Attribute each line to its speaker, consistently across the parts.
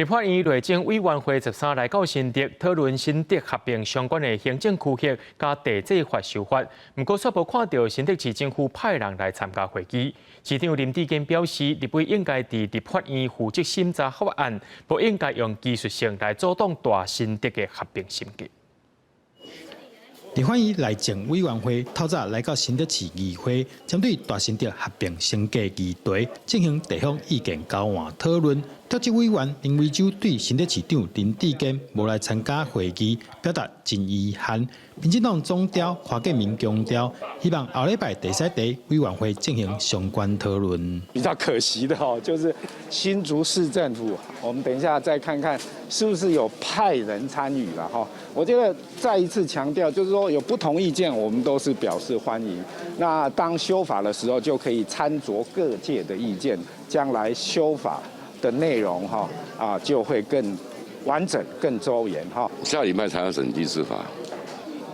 Speaker 1: 立法院內政委員會13來到新竹討論新竹合併相關的行政區域佮地制法修法，毋過卻無看著新竹市政府派人來參加會議。市長林智堅表示，立委應該佇立法院負責審查法案，不應該用技術性來阻擋大新竹的合併審議。
Speaker 2: 立法院內政委員會透早來到新竹市議會，針對大新竹合併升格議題進行地方意見交換討論。脫籍委員林為洲對新竹市長林智堅無來參加會議，表達真遺憾。民進黨總召華建敏強調，希望後禮拜會使佇委員會進行相關討論。
Speaker 3: 比較可惜的哦，就是新竹市政府，我們等一下再看看是不是有派人參與了哈。我覺得再一次強調，就是說有不同意見，我們都是表示歡迎。那當修法的時候，就可以參酌各界的意見，將來修法的內容哈啊就會更完整、更周延哈。
Speaker 4: 下禮拜才要審機制法，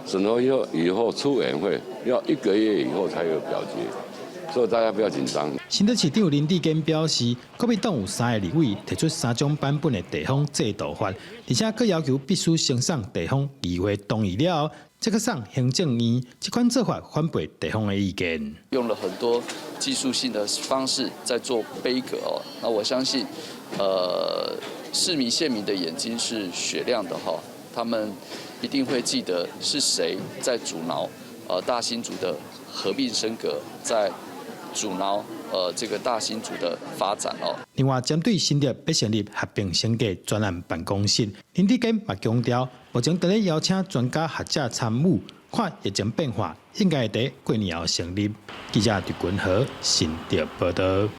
Speaker 4: 審完以後出委員會要一個月以後才有表決，所以大家不要緊張。
Speaker 2: 新竹市長林智堅表示，國民黨有三个立委提出三種版本的地方制度法，而且閣要求必須先送地方議會同意了後，再閣送行政院。這款做法反背地方的意見。
Speaker 5: 用了很多技術性的方式在做杯葛哦，那我相信，市民縣民的眼睛是雪亮的哈，他們一定會記得是誰在阻撓大新竹的合併升格，在阻撓這個大新竹的發展哦。
Speaker 2: 另外，針對新竹欲成立合併升格專案辦公室，林智堅嘛強調，目前正咧邀請專家學者參與，看疫情變化，應該會佇過年後成立。記者陳君和新竹報道。